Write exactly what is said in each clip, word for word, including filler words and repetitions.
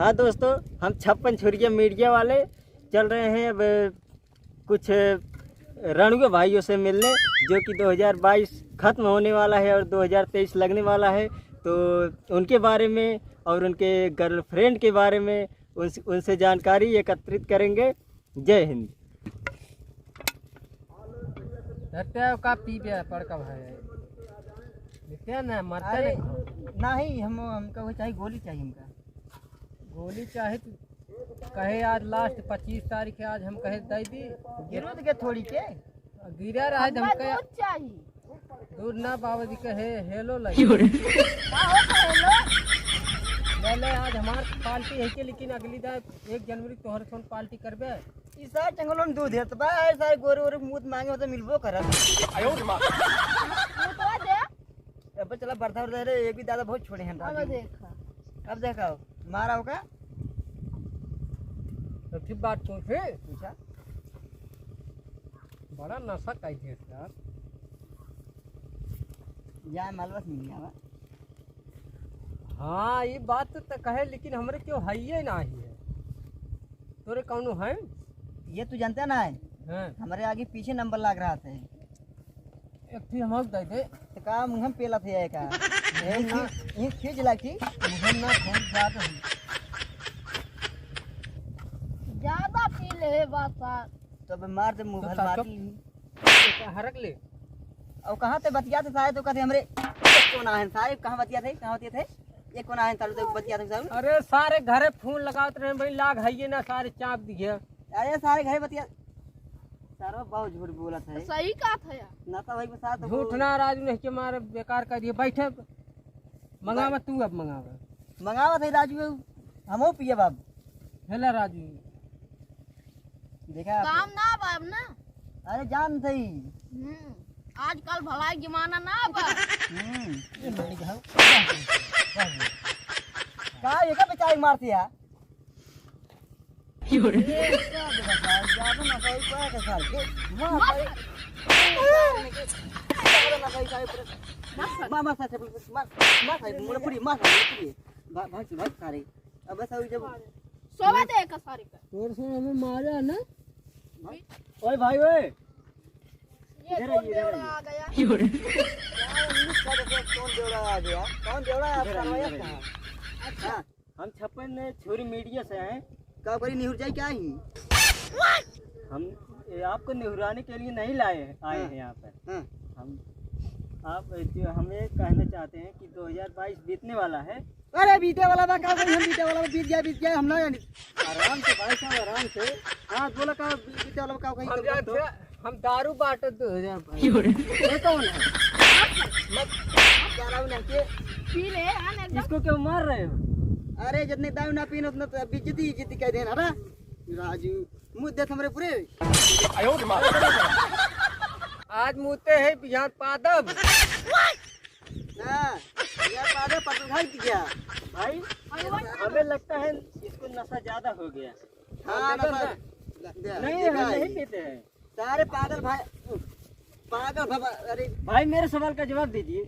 हाँ दोस्तों, हम छप्पन छुरिया मीडिया वाले चल रहे हैं अब कुछ रणुए भाइयों से मिलने, जो कि दो हज़ार बाईस खत्म होने वाला है और दो हज़ार तेईस लगने वाला है। तो उनके बारे में और उनके गर्लफ्रेंड के बारे में उनसे, उनसे जानकारी एकत्रित करेंगे। जय हिंद। धरते हो का पी बे पड़का भाई? लेते हैं ना, मरते अरे, नहीं। नहीं, हम, हमका वो चाहिए, गोली चाहिए हमका। गोली चाहे तो कहे आज लास्ट पच्चीस तारीख है, आज हम कहे दे दी। गिरो तो के थोड़ी के? गिरा रहा है, हमका हमका दूध चाहिए। दूध ना बाबूजी कहे हेलो लगे। का हो कहे हेलो? ले ले, आज हमार पार्टी है के, लेकिन अगली दाय एक जनवरी तोहरे सोन पार्टी करबे। ई सार जंगलों में दूध है, तो बा, ऐसा गोरे गोरे मुंह मांगे हो तो मिलबो करत। आयो रे माँ। मुतवा दे। अब चला बरधा उरधा रे, ये भी दादा बहुत छोड़े हैं अब राजू। देखा। अब देखा हो, मारा होगा। तो ठीक बात पूछे। पूछा। बड़ा नशा का ही है यार। या मालवा से मिल जावा। हाँ, ये बात तो कहे, लेकिन हमरे क्यों है ये ना ही है। तोरे कौनो है? ये तू जानते ना है? हाँ। हमारे आगे पीछे नंबर लाग रहा था। एक ठी हमको दे दे। तो का मुँह में पेला थे का? मुँह ये ना। खींच, ये खींच ला की। मुँह ना खोल जात है। ज्यादा पी ले बासा। तो अब मार दे मुँह तो भर साचो मार ली। हरक ले। और कहाँ ते बतियात है सारे तो कहते हमरे एक कोना है सारे, कहाँ बतियात है, कहाँ बतियात है? एक कोना है सारे तो बतियात है सारे। अरे सारे घरे फोन लगावत रहे भाई, लाग है ये ना सारे चाप दिए। अरे सारे घरे बतिया, सारा बहुत झूठ बोलत है। सही कहा था यार। ना तो भाई के साथ झूठ ना राजू नहीं के मारे बेकार कर दिए। बैठे मंगावा तू, अब मंगावा। मंगावा थे राजू, हमहू पिए बाब। हेला राजू। देखा आप? काम ना बा अब ना। अरे जान सही। हम्म, आजकल भलाई जमाना ना बा। हम्म। ये मारी जाओ। का ये का बेचारी मारती है? क्यों रे? ये क्या बेटा, ज्यादा ना सही, क्या के साल के? मार भाई। ज्यादा ना सही, सारे पूरे। मार, मार, मार, सारे, मार, मार, सारे, मुड़े पूरी, मार, सारे, मुड़े पूरी। भाग, भाग, भाग, सारे। अब बस अभी जब सोवा दे का सारे का। तोर से हमें मारा ना। ओए भाई, ओए। ये इधर कौन आइए, इधर देवड़ा आइए। आ गया? यार, उन्नीस का तो कौन देवड़ा आ गया? कौन देवड़ा है? इधर आइए, आपका इधर आइए। कहाँ? अच्छा। हाँ, हम छप्पन छुरी मीडिया से आए। का करी, निहुर जाए क्या ही? हम, ये आपको निहुराने के लिए नहीं लाए हैं, आए हाँ। हैं यहाँ पर। हाँ। हम, आप, जो हम ये कहना चाहते हैं कि दो हज़ार बाईस बीतने वाला है, अरे बीते वाला बा, का करी हम बीते वाला बा, बीत गया, बीत गया, हम ना जानी। आराम से भाई साहब, आराम से। हाँ, बोला का बीते वाला बा, का कही हम तो जान बोल दो। थे, हम दारू बांटे दो हज़ार भाई। ये कौन है? मत, मत दारू ना के। पी ले, हाँ, एकदम। इसको क्यों मार रहे हो? अरे जितने दारू ना पीन उतना तो बेइज्जती, इज्जती कह देना, हटा। राजू, मुद्दे थमरे पूरे। आज मुद्दे है बिहार पादब। हाँ, ये पादे पटल खाई थी क्या? भाई, हमें लगता है इसको नशा ज्यादा हो गया। हाँ, आप देखो नशा ना। लग गया। नहीं, हम देखा है। नहीं पीते हैं। सारे पागल भाई, पागल बाबा, अरे। भाई, मेरे सवाल का जवाब दीजिए।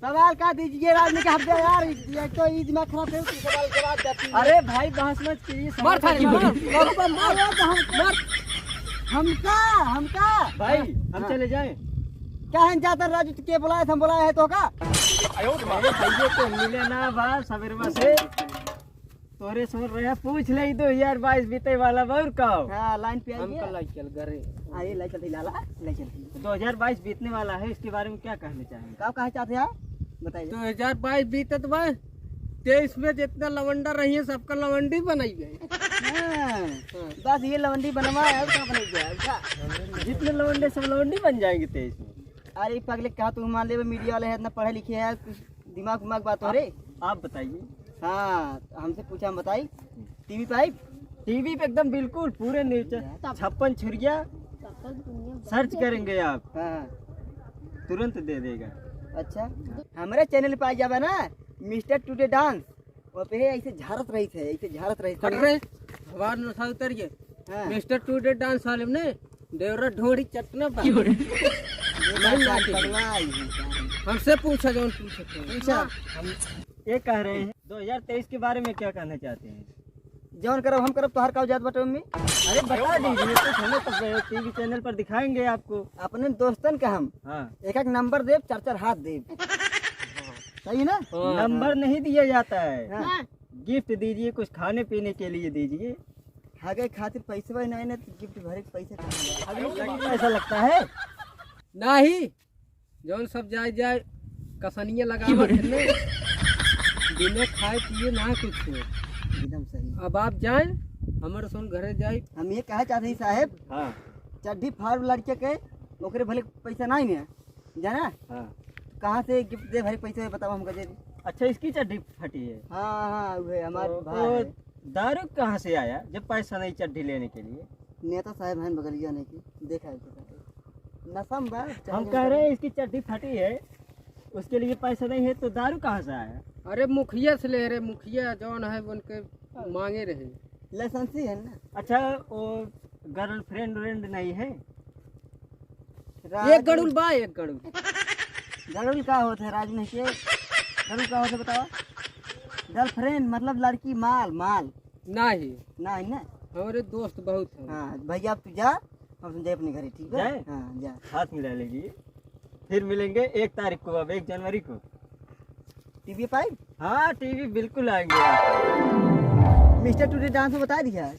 सवाल का दीजिए, राज ने कहा, "अबे यार, ये तो ये दिमाग खराब है, तू सवाल जवाब देती है।" अरे भाई, बहस मत कीजिए, मार सवाल सारे, का मार, जवाब दीजिए। मार, मार, मार, मार। हमका, हमका। भाई, हम हाँ। चले जाएं? काहे जाता राजू, तू के बुलाए थे, हम बुलाए हैं तो का? अरे भैया तो मिले ना बा सवेरवा से। तोरे सुन रहे हैं, पूछ ले, दो हज़ार बाईस बीते वाला बा और का हो? हाँ, लाइन पे आइए। हमका लाई चल घरे। हाँ, ये लाई चल, लाला, लाई चल। दो हज़ार बाईस बीतने वाला है, इसके बारे में क्या कहना चाहेंगे? का कहे चाहते हैं? बताइए। दो हज़ार बाईस बीतत बा, तेईस में जितना लवंडा रही है, सबका लवंडी बनाई गए। हाँ, हाँ। बस ये लवंडी बनवा है, और का बनाई गया? उठा। जितने लवंडे, सब लवंडी बन जाएंगे तेईस में। अरे पगले, कहा तू मान ले, मीडिया वाले हैं, इतना पढ़े लिखे हैं, कुछ दिमाग उमाग बात हो रे। आप बताइए। हाँ, हमसे पूछा, हम बताई। टीवी पे आई? टीवी पे एकदम बिल्कुल पूरे न्यूज, तब छप्पन छुरिया तब तक दुनिया बंद सर्च है। करेंगे आप, हाँ। तुरंत दे देगा। अच्छा, हमारे चैनल पे आ जावे ना, मिस्टर टुडे डांस, वहाँ पे ऐसे झारत रही थे, ऐसे झारत रही थे। हट रे, हमार नशा उतर गए। हाँ। मिस्टर टुडे डांस वाले ने देवरा ढोड़ी चटना बा। क्यों रे? नहीं लागे। पगला आई है। हमसे पूछा जौन पूछे थे। पूछा। हम ये कह रहे हैं, दो हज़ार तेईस के बारे में क्या कहना चाहते हैं? जौन करब हम करब, तोहार का जात बाटे ओमे? अरे बता दीजिए कुछ, हमें तो टीवी चैनल पर दिखाएंगे आपको। अपने दोस्तन का हम हाँ। एक एक नंबर देब, चार चार हाथ देब। सही है ना? हाँ। नंबर नहीं दिया जाता है। हाँ। हाँ। गिफ्ट दीजिए, कुछ खाने पीने के लिए दीजिए। हगे खातिर पैसवा नहीं ना, तो गिफ्ट भरे के पैसा कहाँ है? अगले के पैसा लगता है। नहीं, जौन सब जाए जाए कसनिया लगावत है ने, बिना खाए पिए ना कुछ हो। एकदम सही। अब आप जाए, हमर सोन घरे जाए। हम ये कहा चाहते हैं साहेब, हाँ। चड्ढी फाड़ लड़के के, ओकरे भले पैसा नहीं है, जाना? हाँ। तो कहाँ से गिफ्ट दे भरे पैसे बताओ हमको दे दे। अच्छा, इसकी चड्ढी फटी है? हाँ, हाँ, वो है, हमारे तो, भाई तो है। दारू कहाँ से आया जब पैसा नहीं चड्ढी लेने के लिए? नेता साहेब हैं बगलिया नहीं की, देखा है तो। नशा में बा, हम कह रहे हैं इसकी चड्ढी फटी है, उसके लिए पैसा नहीं है तो दारू कहाँ से आया? अरे मुखिया से ले रहे, मुखिया जौन है उनके मांगे रहे। लाइसेंसी है ना। अच्छा, वो गर्लफ्रेंड व्रेंड नहीं है? राज एक गड़ुल बा, एक गड़ुल। गड़ुल का होत है राज में के? गड़ुल का होत है बतावा? गर्लफ्रेंड मतलब लड़की माल, माल। नहीं। नहीं ना? हमारे दोस्त बहुत हैं। हाँ, भैया अब तू जा, हम जाए अपने घरे, ठीक है? जाए? हाँ, जा। हाथ मिला लीजिए। फिर मिलेंगे एक तारीख को, अब एक जनवरी को। टीवी पे आए? हाँ, टीवी बिल्कुल आएंगे आप। मिस्टर टुडे डांस में बता दिया।